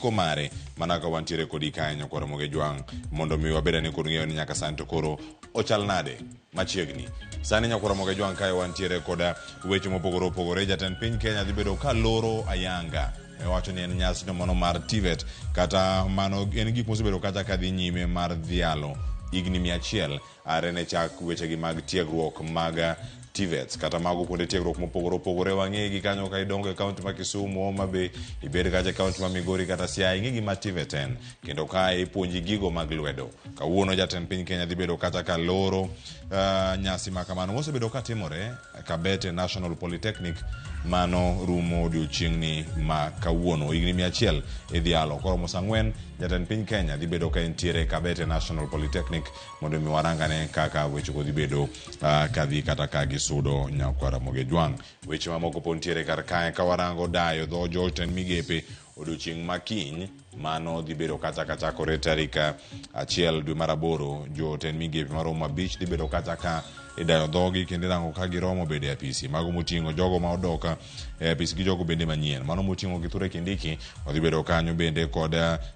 Giko mare mana ka wantiere kodi kae nyakwar Ramogi Jwang' mondo mi wabed ane kod ng'eyo ni nyaka sani to koro ochal nade machiegni. Sani nyakwar Ramogi Jwang' kae wantiere koda weche mopogore opogore. Jatend piny Kenya dhi bedo ka loro ayanga wacho ni en nyasino mano mar TVET kata mano en gik mosebedo kacha ka dhi nyime mar dhialo higni 100 are ne chak wechegi mag tiegruok mag TVETs kata mago kuonde tiegruok mopogore opogore. Wang'egi kanyo ka idongo e kaunti ma Kisumu, Homa Bay, ibed kacha e kaunti ma Migori kata Siaya, ing'e gima TVET en kendo kae ipuonji gigo mag lwedo. Kawuono jatend piny Kenya dhi bedo kacha ka loro nyasi ma kamano mosebedo ka timore Kabete National Polytechnic mano rumo odiochieng'ni ma kawuono. Higni 100 idhialo koromo saa 4 jatend piny Kenya dhi bedo ka entiere Kabete National Polytechnic mondo mi warangane kaka wechego dhi bedo kadhi kata ka gisudo nyakwar Ramogi Jwang'. Weche mamoko pod nitiere kar kae ka warango dayo dho jotend migepe odiochieng' ma kiny mano dhi bedo kacha kachakore tarik 1 dwe mar 8 jotend migepe maromo 5 dhi bedo kacha ka idayo dhogi kendo irango ka giromo bedo e apisi mago moting'o jogo ma odok e apisi gi jogo bende manyien mano moting'o Kithure Kindiki odhi bedo kanyo bende kod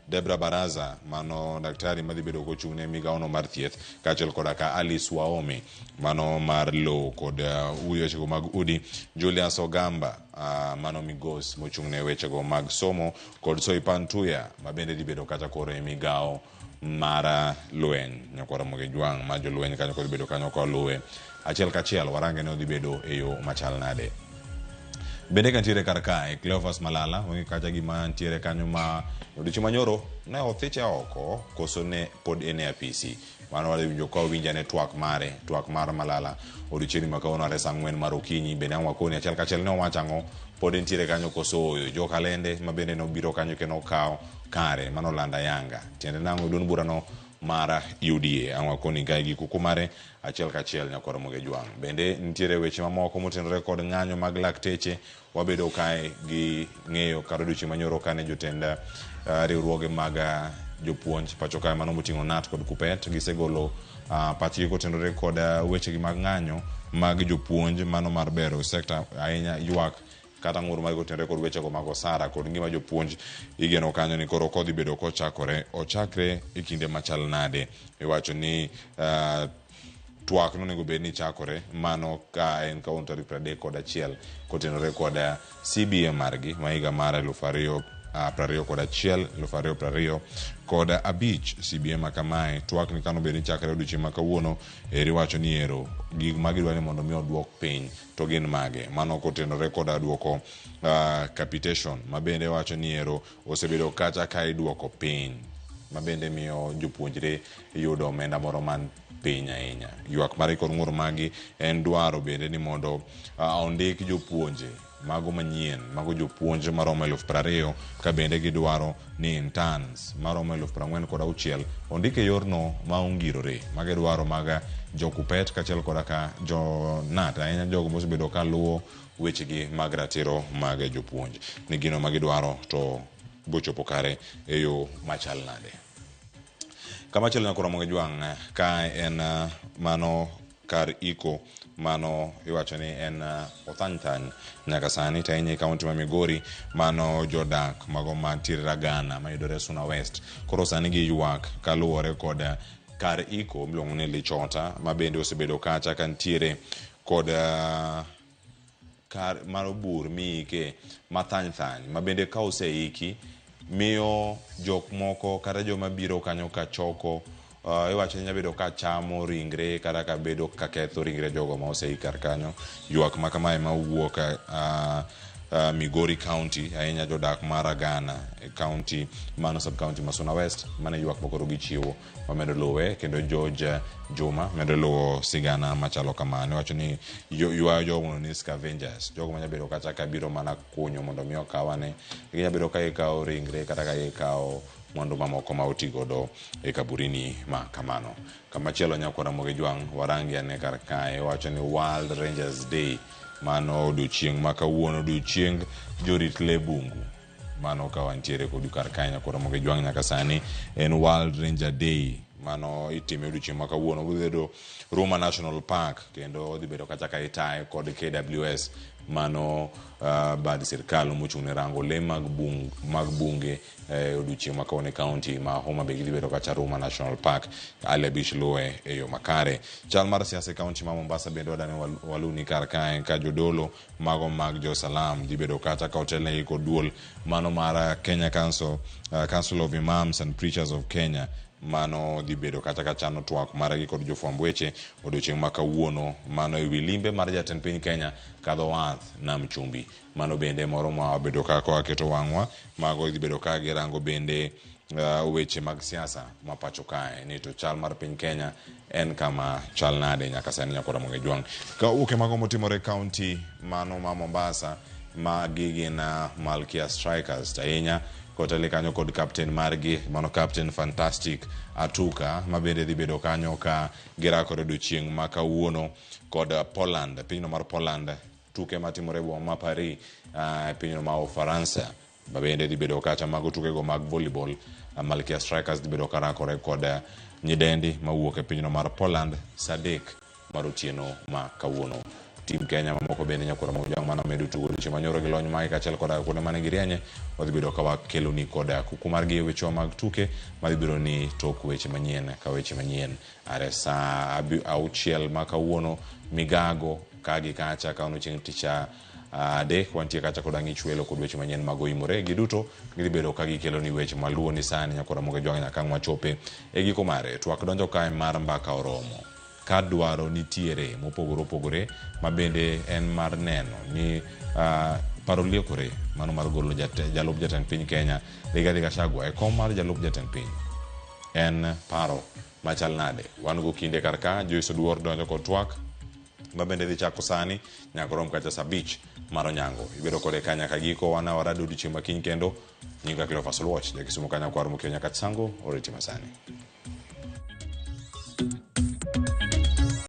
Debra Baraza mano daktari madhi bedo kochung' ne migawono mar thieth kaachiel koda ka Alice Waome mano mar lowo kod wechego mag udi Julius Ogamba mano migos mochung' ne wechego mag somo kod Soipan Tuya ma bende dhi bedo kata koro e migawo mar lweny nyakwar Ramogi Jwang' ma jolweny kanyo kod bedo kanyo koluwe achiel kachiel warange ni odhi bedo e yo machal nade. Bende ka nitiere kar kae Cleophas Malala wang'e kacha gima nitiere kanyo ma odiochieng' manyoro ne othiche oko koso ne pod en e apisi. Mano wadhi winjo ka winj ane twak mare, twak mar Malala odiochieng' ma kawuono are saa 4 mar okinyi. Bende ang' wakoni achiel kachiel ne owacho ang'o, pod entiere kanyo koso ooyo. Jokalende ma bende nobiro kanyo kendo okawo kare mano olando ayanga. Tiende nang'o duond burano mar UDA. Ang' wakoni kae gi kuku mare achiel kachiel nyakwar Ramogi Jwang'. Bende nitiere weche mamoko motenore kod ng'anyo mag lakteche. Wabedo kae gi ng'eyo kar odiochieng' manyoro kane jotend riwruoge mag jopuonj pacho kae mano moting'o KNUT kod KUPPET gisegolo pachgi kotenore kod wechegi mag ng'anyo mag jopuonj mano mar bero sekta ahinya ywak kata ng'ur margi kotenore kod wechego mag osara kod ngima jopuonj igeno kanyo ni koro kodhi bedo kochakore ochakre e kinde machal nade. Iwacho ni twak nonego bed ni chakore mano ka en kawuono tarik 31 kotenore kod CBA margi ma higa mar 2021 2025 CBA ma kamae twak ni kano bed ni chakre odiochieng' ma kawuono eri wacho ni ero gik ma gidwa ni mondo mi oduok piny to gin mage mano kotenore koda duoko capitation ma bende wacho ni ero osebedo kacha ka iduoko piny ma bende miyo jopuonjre yudo omenda moro man piny ahinya. Ywak margi kod ng'ur magi en dwaro bende ni mondo ondik jopuonje mago manyien, mago jopuonj maromo 20,000 ka bende gidwaro ni interns maromo 46,000 ondik e yorno ma ongirore. Mago dwaro mag jo KUPPET kaachiel koda ka jo KNUT, ahinya jogo mosebedo ka luwo wechegi mag ratiro mag jopuonj ni gino ma gidwaro to bochopo kare e yo machal nade. Kamachielo nyaka Ramogi Jwang' ka en mano kar iko mano iwacho ni en othany thany nyaka sani to ahinya e kaunti ma Migori mano jodak mago mantiere Ragana mayudore Suna West koro sani giywak kaluwore kod kar iko miluongo ni Lichota ma bende osebedo kacha ka nitiere kod kar mar bur miike mathany thany ma bende ka oseiki miyo jok moko kata joma biro kanyo ka choko iwacho ni nyalo bedo ka chamo ringre kata ka bedo ka ketho ringre jogo ma oseik kar kanyo. Ywak ma kamae ma wuok Migori County ahinya jodak ma Ragana e county mano sub county ma Suna West mane ywak ma koro gichiwo wamedo luwe kendo George Juma medo luwo sigana machalo kamano iwacho ni ywayo jogo ni scavengers jogo manya bedo kata ka biro mana kunyo mondo mi okawane ginya bedo ka gikawo ringre kata ka gikawo mwandu mamoko ma oti godo e kaburini ma kamano. Kamachielo nyakwar Ramogi Jwang' warangi ane kar kae wacho ni World Rangers Day mano odiochieng' ma kawuono odiochieng jorit le bungu mano ka wantiere kodu kar kae nyakwar Ramogi Jwang' nyaka sani en World Ranger Day mano itime odiochieng' ma kawuono obiro bedo Ruma National Park kendo odhi bedo kacha ka itaye kod KWS Mano bad sirkal mochung' ne rango le mag bung, mag bunge e odiochieng' ma kawuono e kaunti ma Homa Bay gidhi bedo kacha Ruma National Park Ali Abich luwe e yo makare. Chal mar siasa e kaunti ma Mombasa bende wadani waluni kar kae ka jodolo mago mag jo Salam dhi bedo kacha ka otelnegi kod duol mano mar Kenya Council, Council of Imams and Preachers of Kenya mano dhi bedo kata ka chano twak margi kod jofwamb weche odiochieng' ma kawuono mano e wi limbe mar jatend piny Kenya kadho wath nam chumbi. Mano bende moro ma wabedo ka waketo wang'wa mago dhi bedo ka girango bende weche mag siasa ma pacho kae ni to chal mar piny Kenya en kama chal nade nyaka sani nyakora Ramogi Jwang'. Ka uke mago motimore kaunti mano ma Mombasa magi gin Malkia Strikers to ahinya koteli kanyo kod captain margi mano captain Fantastic Atuka ma bende dhi bedo kanyo ka girakore odiochieng' ma kawuono kod Poland, pinyno mar Poland tuke matimore e boma ma Paris e pinyno ma Ufaransa ma bende dhi bedo kacha mago tukego mag volleyball. Malkia Strikers dhi bedo karakore kod nyidendi mawuok e pinyno mar Poland saa 3 mar otieno ma kawuono. Tim Kenya mamoko bende nyakwar Ramogi Jwang' mano medo tugo odiochieng' manyoro gi lony mage kaachiel koda kuonde mane girienye wadhi bedo ka wakeloni koda kuku margi e wechewa mag tuke madhi bedo ni tok weche manyien ka weche manyien are saa 6 ma kawuono migago ka gi kacha ka ono chieng' tich adek wantie kacha kod ang'ich welo kod weche manyien mag oimore giduto gidhi bedo ka gikelo ni weche maluwo ni sani nyakwar Ramogi Jwang' nyaka ang' wachope e giko mare. Twak donjo kae mar mbaka oromo ka dwaro nitiere mopogore opogore ma bende en mar neno ni paro liekore mano mar golo jalup jatend piny Kenya Rigathi Gachagua e kom mar jalup jatend piny en paro machal nade. Wan go kinde kar ka Joyce Oduor donjo kod twak ma bende dhi chako sani nyaka rom kacha saa 5 mar onyango. Ibedo kode ka nyaka giko wan warado odiochieng' ma kiny kendo. Nyinga Cleophas Oluoch, ja Kisumu kanya kwar mokiewo nyaka Tsango, oriti masani.